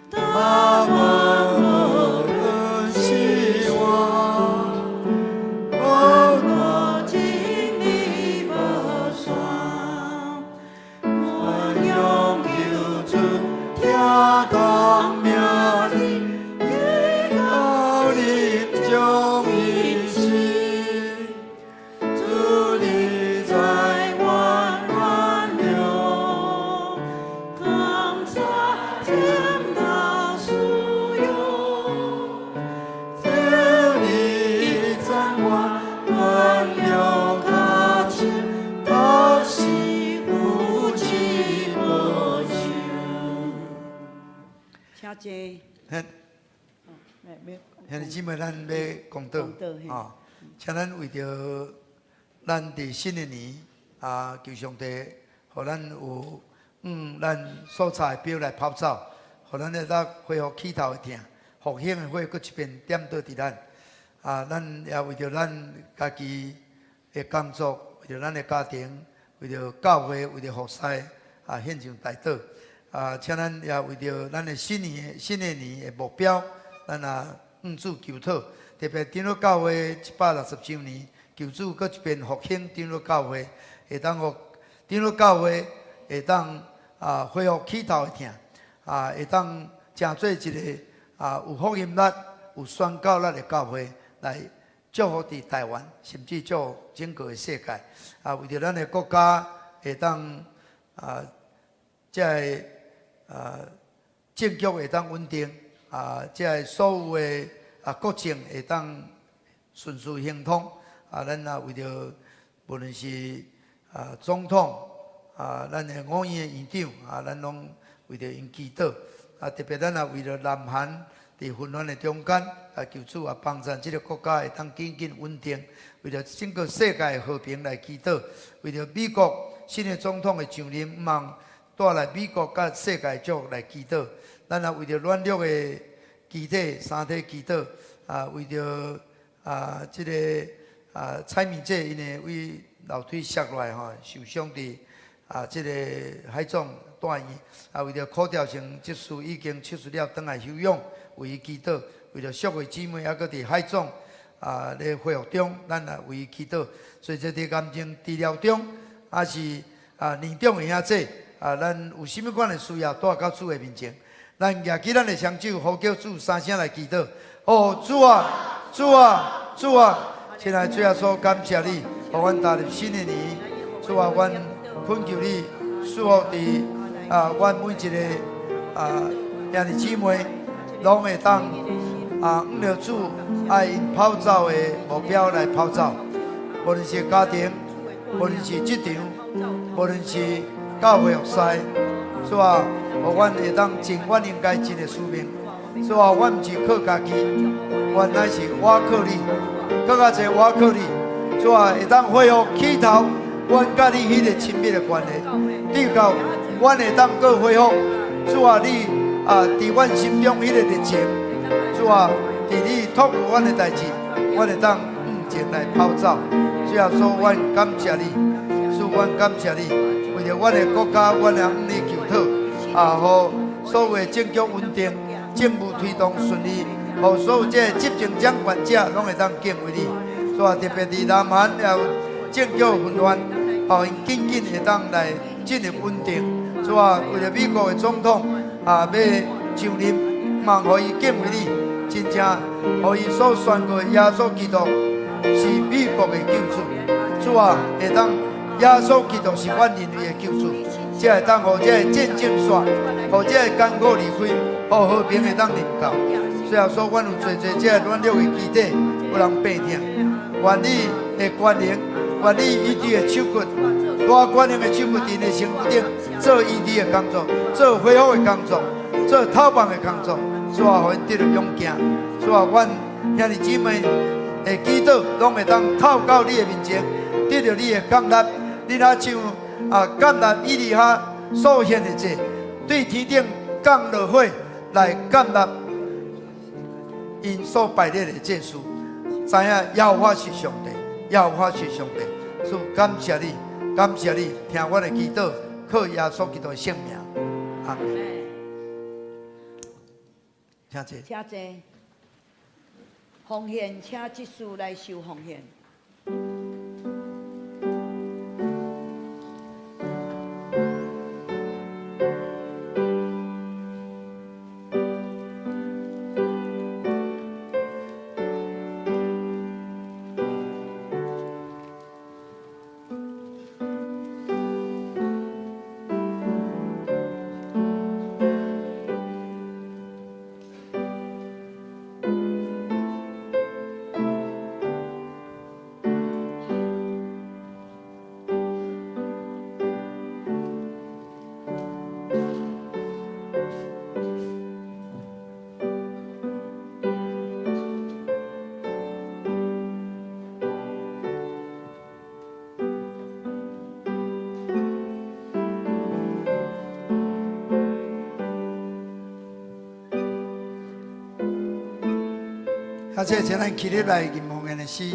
救，他們無論死活，我真理無散，我用求主聽當命令，令到臨終一時，主你在我軟弱，扛責剪刀使用，主你在我軟弱脚手都是無痴無羞。請坐。兄弟姊妹，咱欲講道講道嘿哦，請咱為著咱佇新的年啊，求上帝，予咱有咱所插的標來跑走，予咱會當恢復起頭的疼，復興的火閣一遍點著佇咱。啊，咱也為著咱家己的工作，為著咱的家庭，為著教會，為著服侍啊，獻上代禱。啊，請咱也為著咱的新的年的目標，咱也向主求討。特別長老教會160週年，求主閣一遍復興長老教會，會當予長老教會會當啊恢復起頭的疼，啊會當成做一個啊有福音力、有宣教力的教會，來祝福佇台灣，甚至祝福整個的世界。啊，為著咱的國家會當啊，這个啊政局會當穩定，啊，這个所有的啊國政會當順遂亨通。啊，咱也為著無論是啊總統啊，咱的五院的院長啊，咱攏為著𪜶祈禱。啊，特別咱也為著南韓佇混亂的中間，啊，求主啊幫贊這個國家會當緊緊穩定，為著整個世界的和平來祈禱，為著美國新的總統的上任，望帶來美國佮世界祝福來祈禱。咱也為著軟弱的肢體、三體祈禱，啊，為著啊這个啊蔡明姐𪜶的為樓梯摔落來吼，受傷佇啊這个海總大醫院，啊為著柯兆成執事已經手術了，轉來休養，為伊祈禱；為著淑慧姊妹猶閣佇海總啊咧恢復中，咱也為伊祈禱。所以這佇癌症治療中，抑是啊年長的兄姊啊，咱有啥物款的需要，帶到主的面前。咱舉起咱的雙手，呼叫主三聲來祈禱。哦，主啊，主啊，主啊！親愛的主耶穌，感謝你，予阮踏入新的年。主啊，阮懇求你賜福佇啊，阮每一个啊兄弟姊妹，攏會當啊，按著主愛𪜶跑走的目標來跑走。無論是家庭，無論是職場，無論是教會服侍，主啊，予阮會當盡阮應該盡的使命。主啊，阮毋是靠家己，原來是倚靠你，閣較濟倚靠你。主啊，會當恢復起頭，阮佮你彼个親密的關係，直到阮會當閣恢復。主啊，你啊，佇阮心中彼个熱情，主啊，佇你託付阮的代誌，阮會當向前來跑走。主耶穌，阮感謝你，主，阮感謝你，為著阮的國家，阮也向你求討，啊，予所有的政局穩定，政務推動順利，予所有這個執政掌權者攏會當敬畏你。主啊，特別佇南韓也有政局混亂，予𪜶緊緊會當來進入穩定。主啊，為著美國的總統啊，欲就任，望予伊敬畏你，真正予伊所宣告的耶穌基督是美國的救主。主啊，會當耶穌基督是阮人類的救主，才會當予這个戰爭煞，予這个艱苦離開，予和平會當臨到。主耶穌，阮有濟濟這个軟弱的肢體，有人病疼，願你的權能，願你醫治的手骨，大權能的手骨，佇𪜶的身軀頂做醫治的工作，做恢復的工作，做透放的工作。主啊，予𪜶得著勇健。主啊，阮兄弟姊妹的祈禱，攏會當透到你的面前，得著你的降納。你若像啊，降納以利亞所獻的祭，對天頂降落火來降納𪜶所擺列的祭司，知影耶和華是上帝，耶和華是上帝。主感謝你，感謝你，聽阮的祈禱，靠耶穌基督的聖名，阿們。請坐。請坐。奉獻，請執事來收奉獻。啊，這請咱起立來吟奉獻的詩。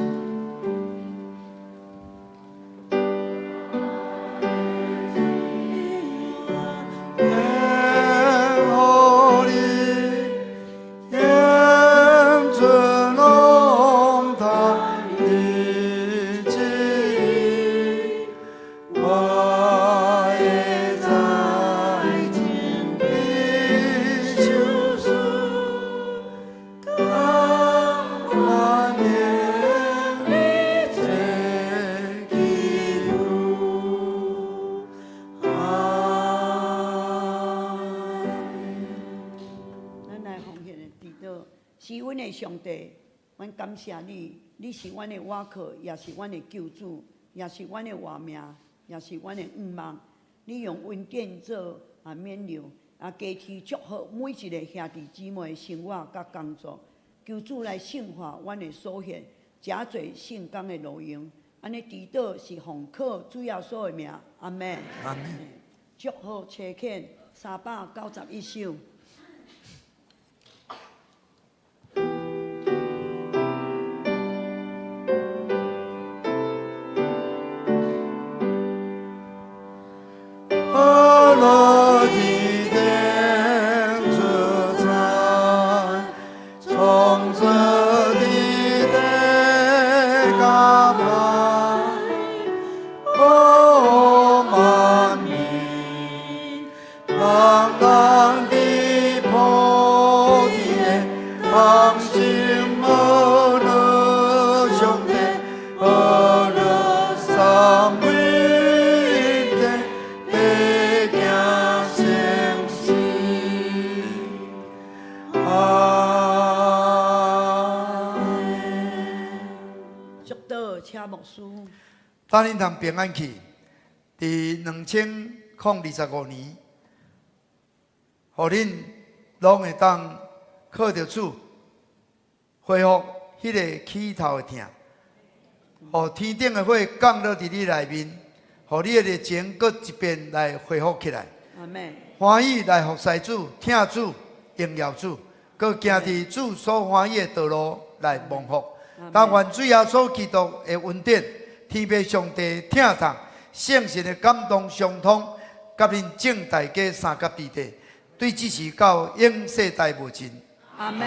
咱來奉獻的祈禱，是阮的上帝，阮感謝你，你是阮的倚靠，也是阮的救主，也是阮的活命，也是阮的向望。你用恩典做啊勉勵，啊加持祝福每一个兄弟姊妹的生活佮工作。求主來聖化阮的所獻，誠濟聖工的路用。按呢祈禱是奉靠主耶穌的名，阿們。阿們。祝福差遣391首。阿羅的天主在，創造的地甲海，哦，萬民，人人的菩提的，恒心阿羅上帝，阿羅三位一體，白行聖事。阿們。祝禱，請牧師。帶恁通平安去，佇2025年予恁攏會當靠著主恢復彼个起頭的疼，予天頂的火降落佇你內面，予你的熱情閣一遍來恢復起來。阿們。歡喜來服侍主、疼主、榮耀主，閣行佇主所歡喜的道路來蒙福。但願主耶穌基督的恩典、天父上帝疼痛、聖神的感動相通，佮恁眾大家相佮佇底，對這時到永世代無盡。阿們。